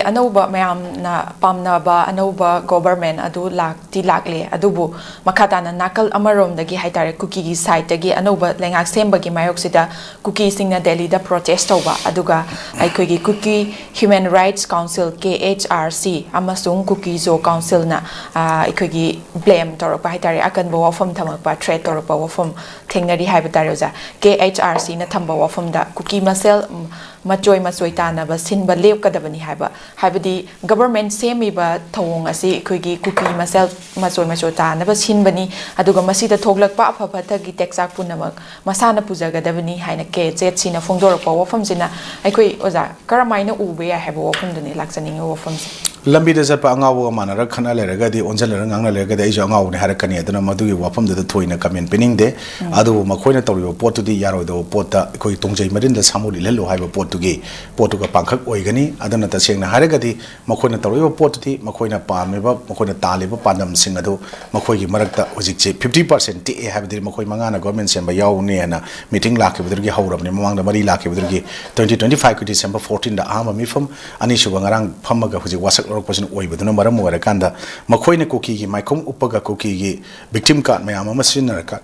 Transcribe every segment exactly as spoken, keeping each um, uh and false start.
ꯑꯅꯧꯕ ꯃꯌꯥꯝꯅ ꯄꯥꯝꯅꯕ ꯑꯅꯧꯕ ꯒꯣꯕꯔꯃꯦꯟ ꯑꯗꯨ ꯂꯥꯛꯇꯤ ꯂꯥꯛꯂꯦ, ꯑꯗꯨꯕꯨ ꯃꯈꯥ ꯇꯥꯅ ꯅꯥꯀꯜ ꯑꯃꯔꯣꯝꯗꯒꯤ ꯍꯥꯏꯇꯥꯔꯦ, ꯀꯨꯀꯤꯒꯤ ꯁꯥꯏꯠꯇꯒꯤ ꯑꯅꯧꯕ ꯂꯩꯉꯥꯛ ꯁꯦꯝꯕꯒꯤ ꯃꯥꯌꯣꯛꯁꯤꯗ ꯀꯨꯀꯤꯁꯤꯡꯅ ꯗꯦꯜꯂꯤꯗ ꯄ꯭ꯔꯣꯇꯦꯁ ꯇꯧꯕ, ꯑꯗꯨꯒ ꯑꯩꯈꯣꯏꯒꯤ ꯀꯨꯀꯤ ꯍ꯭ꯌꯨꯃꯦꯟ ꯔꯥꯏꯠꯁ ꯀꯥꯎꯟꯁꯤꯜ, ꯀꯦ ꯑꯩꯆ ꯑꯥꯔ ꯁꯤ, ꯑꯃꯁꯨꯡ ꯀꯨꯀꯤ ꯖꯣ ꯀꯥꯎꯟꯁꯤꯜꯅ, ꯑ, ꯑꯩꯈꯣꯏꯒꯤ ꯕ꯭ꯂꯦꯝ ꯇꯧꯔꯛꯄ ꯍꯥꯏꯇꯥꯔꯦ, ꯑꯀꯟꯕ ꯋꯥꯐꯝ ꯊꯝꯃꯛꯄ, ꯊ꯭ꯔꯦꯠ ꯇꯧꯔꯛꯄ ꯋꯥꯐꯝ ꯊꯦꯡꯅꯔꯤ ꯍꯥꯏꯕ ꯇꯥꯔꯦ, ꯑꯣꯖꯥ꯫ ꯀꯦ ꯑꯩꯆ ꯑꯥꯔ ꯁꯤꯅ ꯊꯝꯕ ꯋꯥꯐꯝꯗ ꯀꯨꯀꯤ ꯃꯁꯦꯜ, ꯎꯝ, ꯃꯆꯣꯏ ꯃꯆꯣꯏ ꯇꯥꯟꯅꯕ ꯁꯤꯟꯕ ꯂꯦꯞꯀꯗꯕꯅꯤ ꯍꯥꯏꯕ, ꯍꯥꯏꯕꯗꯤ ꯒꯕꯔꯃꯦꯟ ꯁꯦꯝꯃꯤꯕ ꯊꯧꯑꯣꯡ ꯑꯁꯤ ꯑꯩꯈꯣꯏꯒꯤ ꯀꯨꯀꯤ ꯃꯁꯦꯜ ꯃꯆꯣꯏ ꯃꯆꯣꯏ ꯇꯥꯟꯅꯕ ꯁꯤꯟꯕꯅꯤ, ꯑꯗꯨꯒ ꯃꯁꯤꯗ ꯊꯣꯛꯂꯛꯄ ꯑꯐ ꯐꯠꯇꯒꯤ ꯇꯦꯛꯆꯥꯛ ꯄꯨꯝꯅꯃꯛ ꯃꯁꯥꯅ ꯄꯨꯖꯒꯗꯕꯅꯤ ꯍꯥꯏꯅ ꯀꯦ ꯖꯦꯠ ꯁꯤꯅ ꯐꯣꯡꯗꯣꯔꯛꯄ ꯋꯥꯐꯝꯁꯤꯅ ꯑꯩꯈꯣꯏ, ꯑꯣꯖꯥ, ꯀꯔꯝꯍꯥꯏꯅ ꯎꯕ ꯌꯥꯏ ꯍꯥꯏꯕ ꯋꯥꯐꯝꯗꯨꯅꯤ ꯂꯥꯛꯆꯅꯤꯡꯉꯤꯕ ꯋꯥꯐꯝꯁꯦ꯫ ꯂꯝꯕꯤꯗ ꯆꯠꯄ ꯑꯉꯥꯎꯕꯒ ꯃꯥꯟꯅꯔꯒ ꯈꯠꯅ ꯂꯩꯔꯒꯗꯤ, ꯑꯣꯟꯁꯤꯜꯂꯒ ꯉꯥꯡꯅ ꯂꯩꯔꯒꯗꯤ ꯑꯩꯁꯨ ꯑꯉꯥꯎꯕꯅꯤ ꯍꯥꯏꯔꯛꯀꯅꯤ꯫ ꯑꯗꯨꯅ ꯃꯗꯨꯒꯤ ꯋꯥꯐꯝꯗꯨꯗ ꯊꯣꯏꯅ ꯀꯃꯦꯟ ꯄꯤꯅꯤꯡꯗꯦ꯫ ꯑꯗꯨꯕꯨ ꯃꯈꯣꯏꯅ ꯇꯧꯔꯤꯕ ꯄꯣꯠꯇꯨꯗꯤ ꯌꯥꯔꯣꯏꯗꯕ ꯄꯣꯠꯇ ꯑꯩꯈꯣꯏ ꯇꯣꯡꯖꯩ ꯃꯔꯤꯟꯗ ꯁꯥꯃꯨ ꯂꯤꯠꯍꯜꯂꯨ ꯍꯥꯏꯕ ꯄꯣꯠꯇꯨꯒꯤ, ꯄꯣꯠꯇꯨꯒ ꯄꯥꯡꯈꯛ ꯑꯣꯏꯒꯅꯤ꯫ ꯑꯗꯨꯅ ꯇꯁꯦꯡꯅ ꯍꯥꯏꯔꯒꯗꯤ ꯃꯈꯣꯏꯅ ꯇꯧꯔꯛꯏꯕ ꯄꯣꯠꯇꯨꯗꯤ, ꯃꯈꯣꯏꯅ ꯄꯥꯝꯃꯤꯕ, ꯃꯈꯣꯏꯅ ꯇꯥꯜꯂꯤꯕ ꯄꯥꯟꯗꯝꯁꯤꯡ ꯑꯗꯨ ꯃꯈꯣꯏꯒꯤ ꯃꯔꯛꯇ ꯍꯧꯖꯤꯛꯁꯦ ꯐꯤꯐꯇꯤ ꯄꯥꯔꯁꯦꯟ ꯇꯦꯛꯑꯦ ꯍꯥꯏꯕꯗꯤ, ꯃꯈꯣꯏ ꯃꯉꯥꯅ ꯒꯣꯔꯃꯦꯟ ꯁꯦꯝꯕ ꯌꯥꯎꯅꯤ ꯍꯥꯏꯅ ꯃꯤꯇꯤꯡ ꯂꯥꯛꯈꯤꯕꯗꯨꯗꯒꯤ ꯍꯧꯔꯕꯅꯤ꯫ ꯃꯃꯥꯡꯗ ꯃꯔꯤ ꯂꯥꯛꯈꯤꯕꯗꯨꯗꯒꯤ, twenty twenty five ꯀꯤ December fourteen ꯗ ꯑꯍꯥꯟꯕ ꯃꯤꯐꯝ, ꯑꯅꯤꯁꯨꯕ ꯉꯔꯥꯡ ꯐꯝꯃꯒ ꯍꯧꯖꯤꯛ ꯋꯥꯁꯛ ꯂꯧꯔꯛꯄꯁꯤꯅ ꯑꯣꯏꯕꯗꯨꯅ ꯃꯔꯝ ꯑꯣꯏꯔꯀꯥꯟꯗ, ꯃꯈꯣꯏꯅ ꯀꯨꯀꯤꯒꯤ ꯃꯥꯏꯈꯨꯝ ꯎꯞꯄꯒ ꯀꯨꯀꯤꯒꯤ ꯚꯤꯛꯇꯤꯝ ꯀꯥꯔꯗ ꯃꯌꯥꯝ ꯑꯃ ꯁꯤꯖꯤꯟꯅꯔꯒ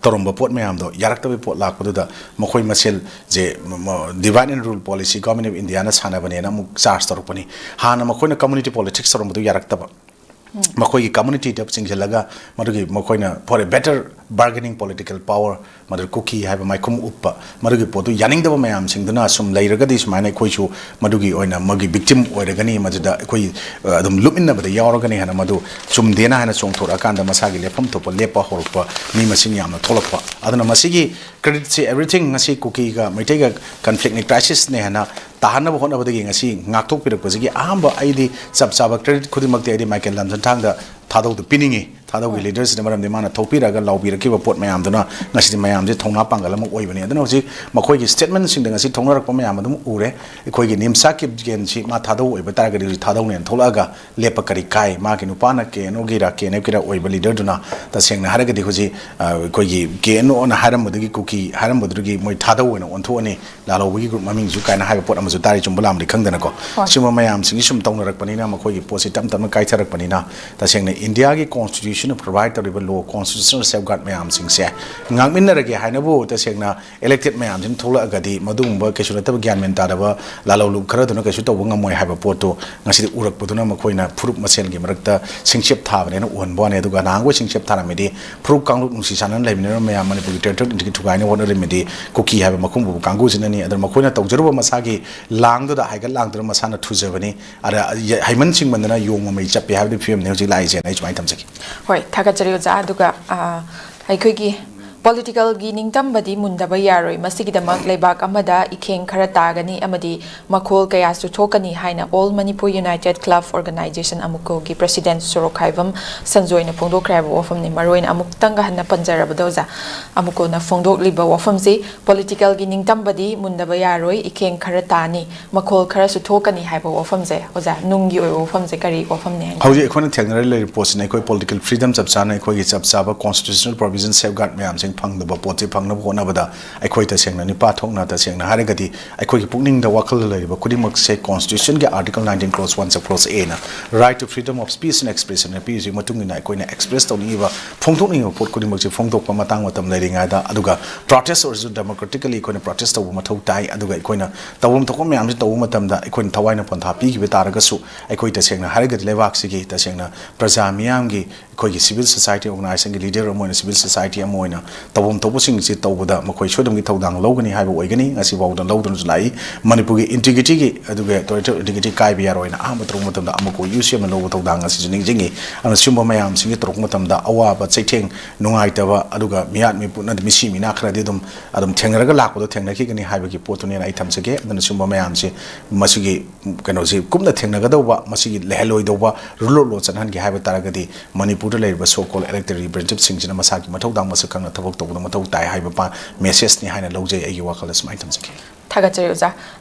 ꯇꯧꯔꯝꯕ ꯄꯣꯠ ꯃꯌꯥꯝꯗꯣ ꯌꯥꯔꯛꯇꯕꯒꯤ ꯄꯣꯠ ꯂꯥꯛꯄꯗꯨꯗ, ꯃꯈꯣꯏ ꯃꯁꯦꯜꯁꯦ divide and rule policy Government of India ꯅ ꯁꯥꯟꯅꯕꯅꯦꯅ ꯑꯃꯨꯛ ꯆꯥꯔꯖ ꯇꯧꯔꯛꯄꯅꯤ꯫ ꯍꯥꯟꯅ ꯃꯈꯣꯏꯅ community politics ꯇꯧꯔꯝꯕꯗꯨ ꯌꯥꯔꯛꯇꯕ, ꯃꯈꯣꯏꯒꯤ community ꯗ ꯆꯤꯡꯁꯤꯜꯂꯒ, ꯃꯗꯨꯒꯤ ꯃꯈꯣꯏꯅ for a better bargaining political power, ꯃꯗꯨ ꯀꯨꯀꯤ ꯍꯥꯏꯕ ꯃꯥꯏꯈꯨꯝ ꯎꯞꯄ, ꯃꯗꯨꯒꯤ ꯄꯣꯠꯇꯨ ꯌꯥꯅꯤꯡꯗꯕ ꯃꯌꯥꯝꯁꯤꯡꯗꯨꯅ ꯁꯨꯝ ꯂꯩꯔꯒꯗꯤ, ꯁꯨꯃꯥꯏꯅ ꯑꯩꯈꯣꯏꯁꯨ ꯃꯗꯨꯒꯤ ꯑꯣꯏꯅ ꯃꯥꯒꯤ ꯚꯤꯛꯇꯤꯝ ꯑꯣꯏꯔꯒꯅꯤ, ꯃꯗꯨꯗ ꯑꯩꯈꯣꯏ, ꯑ, ꯑꯗꯨꯝ ꯂꯨꯞꯃꯤꯟꯅꯕꯗ ꯌꯥꯎꯔꯒꯅꯤ ꯍꯥꯏꯅ, ꯃꯗꯨ ꯆꯨꯝꯗꯦꯅ ꯍꯥꯏꯅ ꯆꯣꯡꯊꯣꯔꯛꯑꯀꯥꯟꯗ, ꯃꯁꯥꯒꯤ ꯂꯦꯞꯐꯝ ꯊꯣꯛꯄ ꯂꯦꯞꯄ ꯍꯧꯔꯛꯄ ꯃꯤ ꯃꯁꯤꯡ ꯌꯥꯝꯅ ꯊꯣꯛꯂꯛꯄ꯫ ꯑꯗꯨꯅ ꯃꯁꯤꯒꯤ credit ꯁꯤ everything ꯉꯁꯤ ꯀꯨꯀꯤꯒ ꯃꯩꯇꯩꯒ conflict ꯅꯤ, crisis ꯅꯦ ꯍꯥꯏꯅ ꯇꯥꯍꯟꯅꯕ ꯍꯣꯠꯅꯕꯗꯒꯤ ꯉꯁꯤ ꯉꯥꯛꯊꯣꯛꯄꯤꯔꯛꯄꯁꯤꯒꯤ ꯑꯍꯥꯟꯕ ꯑꯩꯗꯤ ꯆꯞ ꯆꯥꯕ credit ꯈꯨꯗꯤꯡꯃꯛꯇꯤ ꯑꯩꯗꯤ ꯃꯥꯏꯀꯦꯜ ꯂꯝꯖꯟꯊꯥꯡꯗ ꯊꯥꯗꯧꯗ ꯄꯤꯅꯤꯡꯉꯤ꯫ ꯊꯥꯗꯧꯒꯤ leader ꯁꯤꯅ, ꯃꯔꯝꯗꯤ ꯃꯥꯅ ꯊꯣꯛꯄꯤꯔꯒ ꯂꯥꯎꯕꯤꯔꯛꯈꯤꯕ ꯄꯣꯠ ꯃꯌꯥꯝꯗꯨꯅ ꯉꯁꯤꯗꯤ ꯃꯌꯥꯝꯁꯦ ꯊꯧꯅꯥ ꯄꯥꯡꯒꯜ ꯑꯃ ꯑꯣꯏꯕꯅꯤ꯫ ꯑꯗꯨꯅ ꯍꯧꯖꯤꯛ ꯃꯈꯣꯏꯒꯤ statement ꯁꯤꯡꯗ ꯉꯁꯤ ꯊꯣꯛꯅꯔꯛꯄ ꯃꯌꯥꯝ ꯑꯗꯨꯝ ꯎꯔꯦ꯫ ꯑꯩꯈꯣꯏꯒꯤ ꯅꯤꯝꯁꯥ ꯀꯤꯞꯒꯦꯟꯁꯤ ꯃꯥ ꯊꯥꯗꯧ ꯑꯣꯏꯕ ꯇꯥꯔꯒꯗꯤ ꯍꯧꯖꯤꯛ ꯊꯥꯗꯧꯅꯦꯅ ꯊꯣꯛꯂꯛꯑꯒ ꯂꯦꯞꯄ ꯀꯔꯤ ꯀꯥꯏ? ꯃꯥꯒꯤ ꯅꯨꯄꯥꯅ ꯀꯦ ꯑꯦꯟ ꯑꯣꯒꯤꯔ ꯀꯦ ꯑꯦꯟ ꯑꯦꯐꯀꯤꯔ ꯑꯣꯏꯕ leader ꯗꯨꯅ, ꯇꯁꯦꯡꯅ ꯍꯥꯏꯔꯒꯗꯤ ꯍꯧꯖꯤꯛ, ꯑ, ꯑꯩꯈꯣꯏꯒꯤ ꯀꯦ ꯑꯦꯟ ꯑꯣꯅ ꯍꯥꯏꯔꯝꯕꯗꯒꯤ ꯀꯨꯀꯤ ꯍꯥꯏꯔꯝꯕꯗꯨꯗꯒꯤ ꯃꯣꯏ ꯊꯥꯗꯧ ꯑꯣꯏꯅ ꯑꯣꯟꯊꯣꯛꯑꯅꯤ, ꯂꯥꯜꯍꯧꯕꯒꯤ group ꯃꯃꯤꯡꯁꯨ ꯀꯥꯏꯅ ꯍꯥꯏꯕ ꯄꯣꯠ ꯑꯃ ꯁꯨ ꯇꯥꯔꯤ, ꯆꯨꯝꯕ ꯂꯥꯟꯕꯗꯤ ꯈꯪꯗꯅꯀꯣ꯫ ꯍꯣꯏ꯫ ꯁꯤꯒꯨꯝꯕ ꯃꯌꯥꯝꯁꯤꯡꯁꯤ ꯁꯨꯝ ꯇꯧꯅꯔꯛꯄꯅꯤꯅ, ꯃꯈꯣꯏꯒꯤ ꯄꯣꯠꯁꯤ ꯇꯞ ꯇꯞꯅ ꯀꯥꯏꯊꯔꯛꯄꯅꯤꯅ, ꯇꯁꯦꯡꯅ ꯏꯟꯗꯤꯌꯥꯒꯤ constitution ꯅ provide ꯇꯧꯔꯤꯕ law, constitutional safeguard ꯃꯌꯥꯝꯁꯤꯡꯁꯦ ꯉꯥꯛꯃꯤꯟꯅꯔꯒꯦ ꯍꯥꯏꯅꯕꯨ ꯇꯁꯦꯡꯅ elected ꯃꯌꯥꯝꯁꯤꯅ ꯊꯣꯛꯂꯛꯑꯒꯗꯤ, ꯃꯗꯨꯒꯨꯝꯕ ꯀꯩꯁꯨ ꯅꯠꯇꯕ ꯒ꯭ꯌꯥꯟ ꯃꯦꯟ ꯇꯥꯗꯕ ꯂꯥꯂꯣꯡꯂꯨꯞ ꯈꯔꯗꯨꯅ ꯀꯩꯁꯨ ꯇꯧꯕ ꯉꯝꯃꯣꯏ ꯍꯥꯏꯕ ꯄꯣꯠꯇꯨ ꯉꯁꯤꯗꯤ ꯎꯔꯛꯄꯗꯨꯅ, ꯃꯈꯣꯏꯅ ꯐꯨꯔꯨꯞ ꯃꯁꯦꯟꯒꯤ ꯃꯔꯛꯇ ꯁꯤꯡꯆꯦꯞ ꯊꯥꯕꯅꯦꯅ ꯎꯍꯟꯕ ꯋꯥꯅꯤ꯫ ꯑꯗꯨꯒ ꯅꯍꯥꯟꯈꯣꯏ ꯁꯤꯡꯆꯦꯞ ꯊꯥꯔꯝꯃꯤꯗꯤ ꯐꯨꯔꯨꯞ ꯀꯥꯡꯂꯨꯞ ꯅꯨꯡꯁꯤ ꯆꯥꯟꯅꯅ ꯂꯩꯃꯤꯟꯅꯔꯝꯕ ꯃꯌꯥꯝ, ꯃꯅꯤꯄꯨꯔꯒꯤ territorial integrity ꯊꯨꯒꯥꯏꯅꯕ ꯍꯣꯠꯅꯔꯝꯃꯤꯗꯤ ꯀꯨꯀꯤ ꯍꯥꯏꯕ ꯃꯈꯨꯝ ꯄꯨꯕ ꯀꯥꯡꯕꯨꯁꯤꯅꯅꯤ꯫ ꯑꯗꯨꯅ ꯃꯈꯣꯏꯅ ꯇꯧꯖꯔꯨꯕ ꯃꯁꯥꯒꯤ ꯂꯥꯡꯗꯨꯗ ꯍꯥꯏꯒꯠ ꯂꯥꯡꯗꯨꯅ ꯃꯁꯥꯅ ꯊꯨꯖꯕꯅꯤ꯫ ꯑꯗ ꯍꯩꯃꯟ ꯁꯤꯡꯃꯟꯗꯅ ꯌꯣꯡ ꯃꯃꯩ ꯆꯞꯄꯦ ꯍꯥꯏꯕꯗꯤ ꯐꯤꯕꯝꯅꯤ ꯍꯧꯖꯤꯛ ꯂꯥꯛꯏꯁꯦꯅ ꯑꯩ ꯁꯨꯃꯥꯏꯅ ꯊꯝꯖꯒꯦ꯫ ꯍꯣꯏ, ꯊꯥꯒꯠꯆꯔꯤ ꯑꯣꯖꯥ꯫ ꯑꯗꯨꯒ, ꯑ, ꯑꯩꯈꯣꯏꯒꯤ political ꯒꯤ ꯅꯤꯡꯇꯝꯕꯗꯤ ꯃꯨꯟꯗꯕ ꯌꯥꯔꯣꯏ꯫ ꯃꯁꯤꯒꯤꯗꯃꯛ ꯂꯩꯕꯥꯛ ꯑꯃꯗ ꯏꯈꯦꯡ ꯈꯔ ꯇꯥꯒꯅꯤ ꯑꯃꯗꯤ ꯃꯈꯣꯜ ꯀꯌꯥꯁꯨ ꯊꯣꯛꯀꯅꯤ ꯍꯥꯏꯅ All Manipur United Club Organization, ꯑꯃꯨꯀꯣꯒꯤ president ꯁꯣꯔꯣꯛꯈꯥꯏꯕꯝ ꯁꯟꯖꯣꯏꯅ ꯐꯣꯡꯗꯣꯛꯈ꯭ꯔꯦ ꯍꯥꯏꯕ ꯋꯥꯐꯝꯅꯤ꯫ ꯃꯔꯨꯑꯣꯏꯅ ꯑꯃꯨꯛꯇꯪꯒ ꯍꯟꯅ ꯄꯟꯖꯔꯕꯗ ꯑꯣꯖꯥ, ꯑꯃꯨꯀꯣꯅ ꯐꯣꯡꯗꯣꯛꯂꯤꯕ ꯋꯥꯐꯝꯁꯤ, political ꯒꯤ ꯅꯤꯡꯇꯝꯕꯗꯤ ꯃꯨꯟꯗꯕ ꯌꯥꯔꯣꯏ, ꯏꯈꯦꯡ ꯈꯔ ꯇꯥꯅꯤ, ꯃꯈꯣꯜ ꯈꯔꯁꯨ ꯊꯣꯛꯀꯅꯤ ꯍꯥꯏꯕ ꯋꯥꯐꯝꯁꯦ, ꯑꯣꯖꯥ, ꯅꯨꯡꯒꯤ ꯑꯣꯏꯕ ꯋꯥꯐꯝꯁꯦ ꯀꯔꯤ ꯋꯥꯐꯝꯅꯤ ꯍꯥꯏꯅ? ꯍꯧꯖꯤꯛ ꯑꯩꯈꯣꯏꯅ ꯊꯦꯡꯅꯔ ꯂꯩꯔꯤꯕ ꯄꯣꯠꯁꯤꯅ ꯑꯩꯈꯣꯏ political freedom ꯆꯞ ꯆꯥꯅ ꯑꯩꯈꯣꯏꯒꯤ ꯆꯞ ꯆꯥꯕ constitutional provision, safeguard ꯃꯌꯥꯝꯁꯤꯡ ꯐꯪꯗꯕ ꯄꯣꯠꯁꯤ ꯐꯪꯅꯕ ꯍꯣꯠꯅꯕꯗ, ꯑꯩꯈꯣꯏ ꯇꯁꯦꯡꯅ ꯅꯤꯄꯥ ꯊꯣꯛꯅ, ꯇꯁꯦꯡꯅ ꯍꯥꯏꯔꯒꯗꯤ, ꯑꯩꯈꯣꯏꯒꯤ ꯄꯨꯛꯅꯤꯡꯗ ꯋꯥꯈꯜꯗ ꯂꯩꯔꯤꯕ ꯈꯨꯗꯤꯡꯃꯛꯁꯦ constitution ꯒꯤ article nineteen clause one sub clause A ꯅ right to freedom of speech and expression ꯅ ꯄꯤꯔꯤꯁꯤꯒꯤ ꯃꯇꯨꯡ ꯏꯟꯅ, ꯑꯩꯈꯣꯏꯅ express ꯇꯧꯅꯤꯡꯉꯤꯕ, ꯐꯣꯡꯗꯣꯛꯅꯤꯡꯉꯤꯕ ꯄꯣꯠ ꯈꯨꯗꯤꯡꯃꯛꯁꯦ ꯐꯣꯡꯗꯣꯛꯄ ꯃꯇꯥꯡ ꯃꯇꯝ ꯂꯩꯔꯤꯉꯩꯗ, ꯑꯗꯨꯒ protest ꯑꯣꯏꯔꯁꯨ democratically ꯑꯩꯈꯣꯏꯅ protest ꯇꯧꯕ ꯃꯊꯧ ꯇꯥꯏ꯫ ꯑꯗꯨꯒ ꯑꯩꯈꯣꯏꯅ ꯇꯧꯐꯝ ꯊꯣꯛꯄ ꯃꯌꯥꯝꯁꯤ ꯇꯧꯕ ꯃꯇꯝꯗ, ꯑꯩꯈꯣꯏꯅ ꯊꯋꯥꯏꯅ ꯄꯣꯟꯊꯥ ꯄꯤꯈꯤꯕ ꯇꯥꯔꯒꯁꯨ, ꯑꯩꯈꯣꯏ ꯇꯁꯦꯡꯅ ꯍꯥꯏꯔꯒꯗꯤ ꯂꯩꯕꯥꯛꯁꯤꯒꯤ ꯇꯁꯦꯡꯅ ꯄ꯭ꯔꯖꯥ ꯃꯤꯌꯥꯝꯒꯤ, ꯑꯩꯈꯣꯏꯒꯤ civil society organization ꯒꯤ leader ꯑꯃ ꯑꯣꯏꯅ, civil society ꯑꯃ ꯑꯣꯏꯅ ꯇꯧꯐꯝ ꯊꯣꯛꯄꯁꯤꯡꯁꯤ ꯇꯧꯕꯗ ꯃꯈꯣꯏ ꯁꯣꯏꯗꯅꯒꯤ ꯊꯧꯗꯥꯡ ꯂꯧꯒꯅꯤ ꯍꯥꯏꯕ ꯑꯣꯏꯒꯅꯤ꯫ ꯉꯁꯤꯐꯥꯎꯗ ꯂꯧꯗꯨꯅꯁꯨ ꯂꯥꯛꯏ꯫ ꯃꯅꯤꯄꯨꯔꯒꯤ integrity ꯒꯤ, ꯑꯗꯨꯒ territorial integrity ꯀꯥꯏꯕ ꯌꯥꯔꯣꯏꯅ ꯑꯍꯥꯟꯕ ꯇꯧꯔꯛꯄ ꯃꯇꯝꯗ ꯑꯃꯨꯀꯣ UCM ꯅ ꯂꯧꯕ ꯊꯧꯗꯥꯡ ꯑꯁꯤꯁꯨ ꯅꯤꯡꯁꯤꯡꯉꯤ꯫ ꯑꯗꯨꯅ ꯁꯤꯒꯨꯝꯕ ꯃꯌꯥꯝꯁꯤꯡꯁꯤ ꯇꯧꯔꯛꯄ ꯃꯇꯝꯗ ꯑꯋꯥꯕ ꯆꯩꯊꯦꯡ, ꯅꯨꯡꯉꯥꯏꯇꯕ, ꯑꯗꯨꯒ ꯃꯤꯌꯥꯠ ꯃꯤꯄꯨꯠꯅ ꯃꯤꯁꯤ ꯃꯤꯅꯥ ꯈꯔꯗꯤ ꯑꯗꯨꯝ, ꯑꯗꯨꯝ ꯊꯦꯡꯅꯔꯒ ꯂꯥꯛꯄꯗꯣ ꯊꯦꯡꯅꯈꯤꯒꯅꯤ ꯍꯥꯏꯕꯒꯤ ꯄꯣꯠꯇꯨꯅꯦꯅ ꯑꯩ ꯊꯝꯖꯒꯦ꯫ ꯑꯗꯨꯅ ꯁꯤꯒꯨꯝꯕ ꯃꯌꯥꯝꯁꯦ, ꯃꯁꯤꯒꯤ ꯀꯩꯅꯣꯁꯤ ꯀꯨꯞꯅ ꯊꯦꯡꯅꯒꯗꯧꯕ, ꯃꯁꯤꯒꯤ ꯂꯩꯍꯜꯂꯣꯏꯗꯧꯕ, ꯔꯨꯂꯣꯠꯂꯣ ꯆꯠꯍꯟꯒꯦ ꯍꯥꯏꯕ ꯇꯥꯔꯒꯗꯤ, ꯃꯅꯤꯄꯨꯔꯗ ꯂꯩꯔꯤꯕ so called elected representative ꯁꯤꯡꯁꯤꯅ ꯃꯁꯥꯒꯤ ꯃꯊꯧꯗꯥꯡ ꯃꯁꯛ ꯈꯪꯅ ꯊꯕꯛ ꯇꯧꯕꯗ ꯃꯊꯧ ꯇꯥꯏ ꯍꯥꯏꯕ ꯄꯥ-, message ꯅꯤ ꯍꯥꯏꯅ ꯂꯧꯖꯩ, ꯑꯩꯒꯤ ꯋꯥꯈꯜꯗ ꯁꯨꯃꯥꯏꯅ ꯊꯝꯖꯒꯦ꯫ ꯊꯥꯒꯠꯆꯔꯤ ꯑꯣꯖꯥ꯫